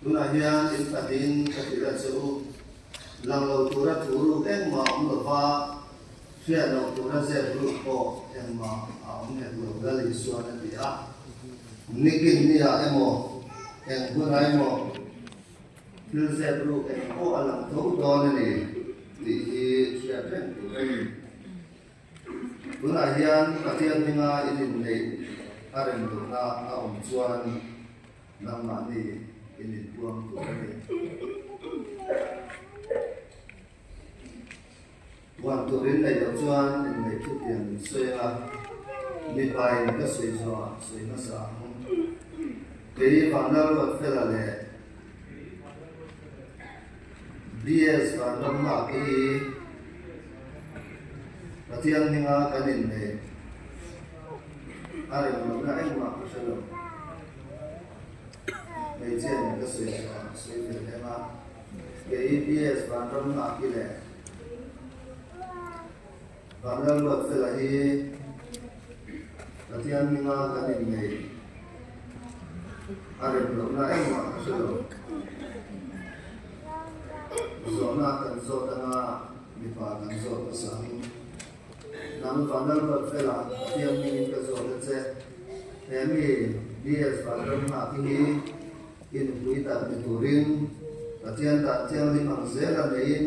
Tunah hian in pahnihin ka hrilh a che u, lang lo tura thu ruk engmah a awm lo va, hriat loh tura zep ruk pawh engmah a awm hek lo, Lal Isuan a ti a. Nikin niah emaw, eng hunah emaw thil zep ruk eng pawh a lang tho dawn a ni tih hi hriat reng tur a ni. Tunah hian Pathian hminga in inneih a rem lohna a awm chuan nangmahni in inpuang tur a ni. Puan tur in neih loh chuan inneih thutiang min sawi anga mipain ka sawi zawhah sawi hmasa ang. Kei Vanlalruatfela leh BS Vanram nghak hi Pathian hminga kan inneih a rem lohna engmah ka hre lo. Hmeichhia in ka sawi chhuah a sawi ve hleng a, kei BS Vanram nghak hi leh Vanlalruatfela hi Pathian hminga kan inneih a rem lohna engmah ka hre lo. Zawhna kan zawt anga mipa kan zawt hmasa ang. Nang Vanlalruatfela Pathian hmingin ka zawt a che. He mi BS Vanramnghak hi i nupui tak ni turin Pathian dan thianghlim ang zel a neiin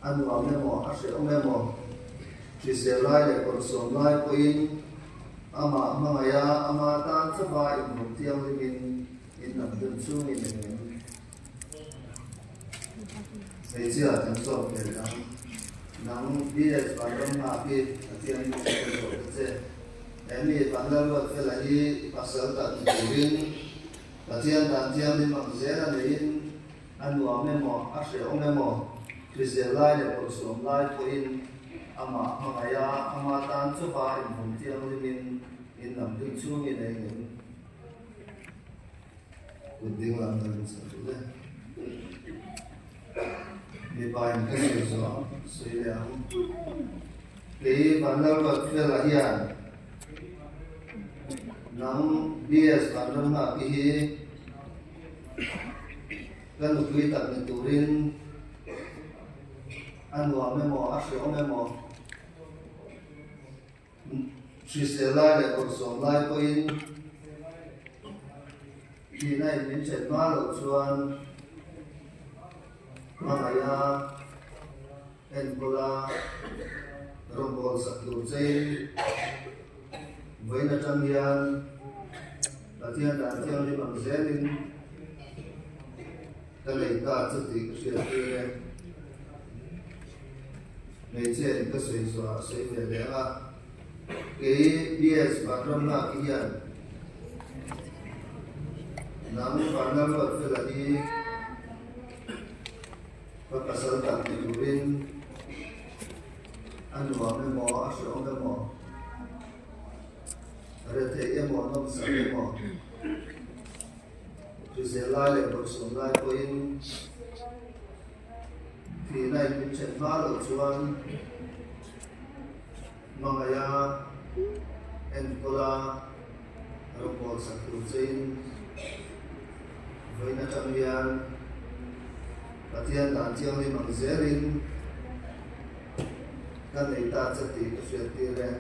a nuam emaw a hrehawm emaw hrisel lai leh kawrhsawm lai pawhin amah hmangaiha ama tan chauha inhawm thianghlimin in lam dun chungin eng em hmeichhia kan zawt ve leh ang. Nang BS Vanramnghak hi Pathian hming ka zawt ta che. He mi Vanlalruatfela hi i pasal tak ni turin Pathian dan thianghlim ang zel a neiin a nuam emaw, a hrehawm emaw, hrisel lai leh bawlhsawm lai pawhin amah hmangaih a, ama tan chauha inhawm thianghlimin in lam dun chungin a engem kut ding lam kan insak duh e. Mipa in ka sawi zawh sawi leh ang. Kei Vanlalruatfela hian Nang BS Vanramnghaki hi ka nupui tak ni turin a nuam emaw a hrehawm emaw hrisel lai leh kawrhsawm lai pawhin thihna in min chen hma loh chuan hmangaih a Enkawla rawngbâwl sak tûr chein vawiin aṭang hian Pathian dan thianghlim ang zêlin ka nei ta chu tih ka hriat tir e. Hmeichhia in ka sawi zawhah a sawi ve leh ang a, kei BS Vanramnghaki hian nang Vanlalruatfela hi Ka pasal tak ti turin a nuam emaw a hrehawm emaw, retheih emaw nawmsak emaw, hrisel lai leh bawlhsawm lai pawhin thihna in min then hma loh chuan hmangaiha enkawla rawngbâwl sak tur chein vawiin atang hian Pathian dan thianghlim ang zelin ka nei ta che tih ka hriat tir e.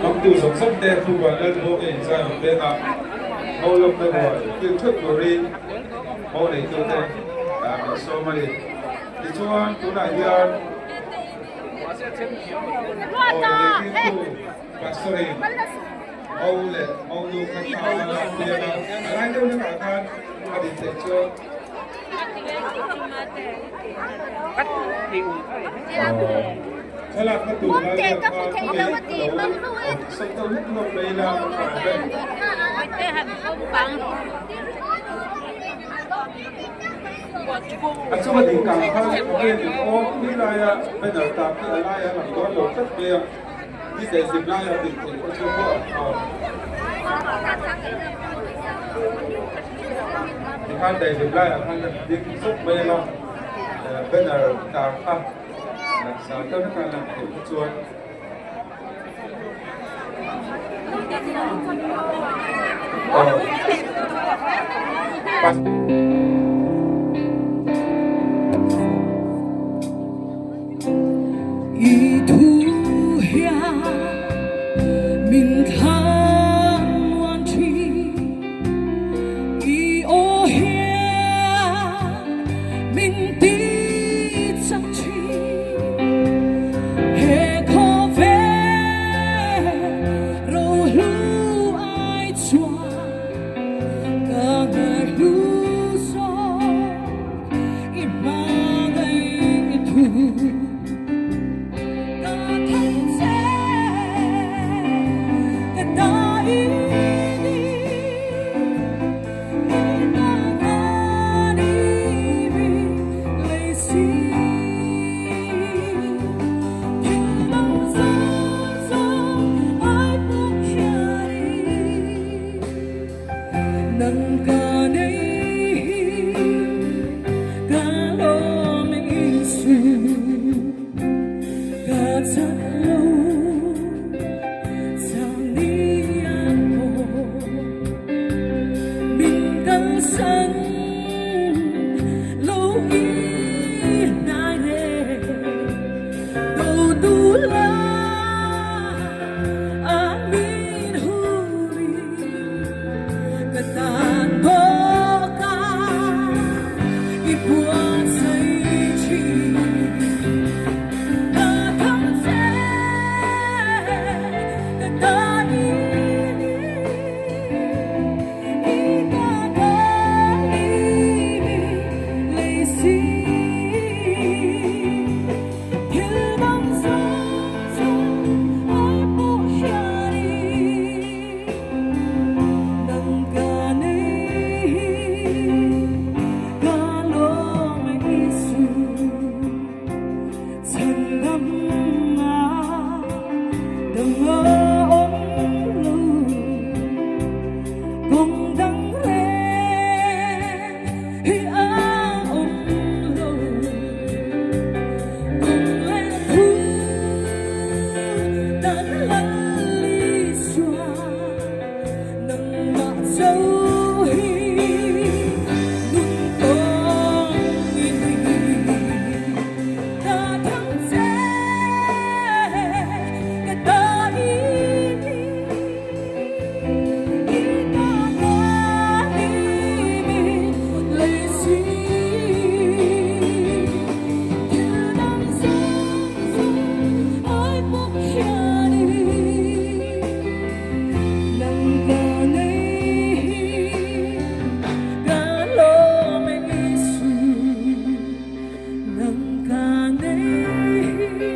Hmangtu zawng zawng te thu van lal bawk a inzai ang pek a, ho lawmna ruai kil theuh turin ho neitute min sawm a ni. Tichuan tunah hian aw leh tu Pastorin ho leh ho nu kha thla a lak piang a, a lai deuh hlekah khan a din theih chuan Thlalakna tur lai vel kha khawngaih lo sawi deuh hlek hlawk mai ila a awm e. A chunga ding kang khan khawngaih in aw tui laia banner tak hi a laia lang dawn lo tlat mai a, ni daihlim laia din theih pawh chu pawh a awm. Tikhan daihlim laiah khan ding zawk mai ila banner tar kha langsar deuh hlek a lang theih kha chuan I thu hian min thlamuan thin, i aw hian min ti chak thin. He khawvel rohlu ai chuan ka ngaihlu zawk i hmangaih thu. Ka thang che ka ta i ni, i ta ka ni mi lei si. Thil dang zawng zawng ai pawh hian i nang ka nei hi ka lawm Isu. Ka chat lo chang ni a pawh min kalsan lo i hnai re do tu la a min huri ka tan tawka i buatsaih thin. Ka thang che ka ta i ni, i ta ka ni mi lei si. Thil dang zawng zawng ai pawh hian i nang ka nei hi ka lawm Isu. Chhandam a dang a awm lo, kawng dang reng hi a awm lo. Kawng leh thu dan Lal Isua nangmah cho hi nun kawng i ni. Ka thang che ka ta i ni, i ta ka ni mi lei si. Thil dang zawng zawng ai pawh hian i nang ka nei hi ka lawm Isu. Nang ka nei hi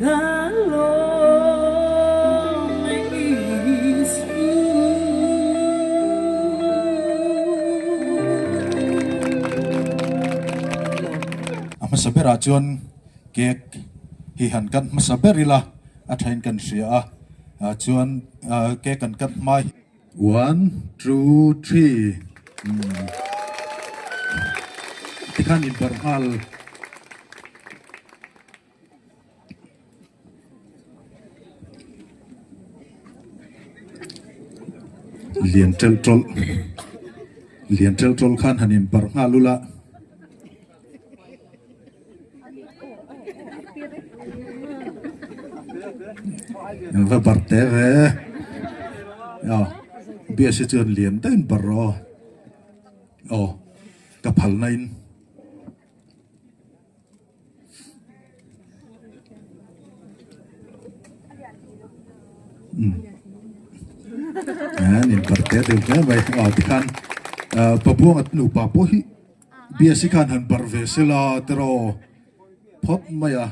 ka lawm Isu. A hmasa berah chuan cake hi han cut hmasa ber ila a thain kan hria a chuan cake an cut hma hi. One, two, three tikhan inbarh nghal. Lian ṭelh ṭawlh lian ṭelh ṭawlh khan han in barh nghal ula. An va barh teh ve aw bias hi chuan lian deuh in barh rawh aw aw ka phal na in. An in barh teh deuh hle mai aw tikhan pabuanga nupa pawh hi bias hi khan han barh ve sela tiraw phawt mai a.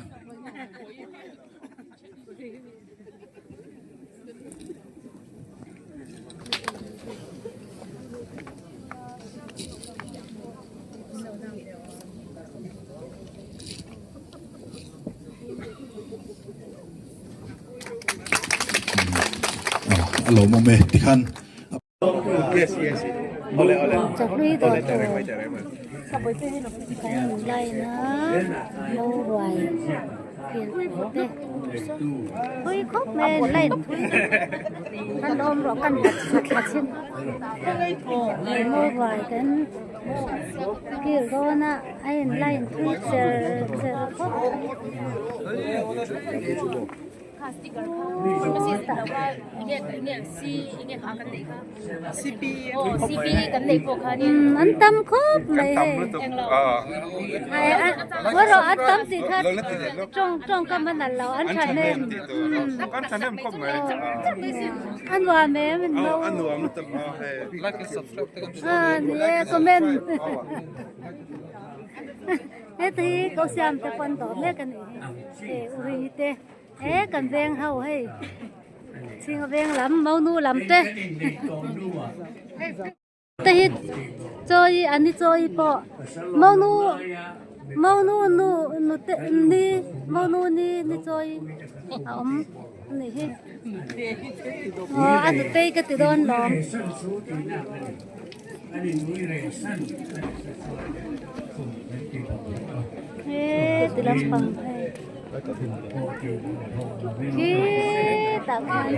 A lawmawm e tikhan. Chahlui dawr tur kan line a lo ruai kilh te thui khawp mai a line thui kan awm rawh kan hlat thla chin mo ruai kan kil dawn a a in line thui cher cher khawp An tam khawp mai hei erawh an tam tih kha tawngkam a nalh lo an thahnem a nuam em an no a ni e comment heti hi ko siam te pawn dawr mek a nih hi hei uri te. He kan veng ho hei chhinga veng lam monu lam te te hi chawi an ni chawi pawh monu monu nu nu te ni monu ni ni chawi a awm a nih hi aw a nutei ka ti dawn lawm. He ti lampang hei khi tah khan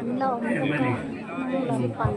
an la awm bawk a hnung lampang.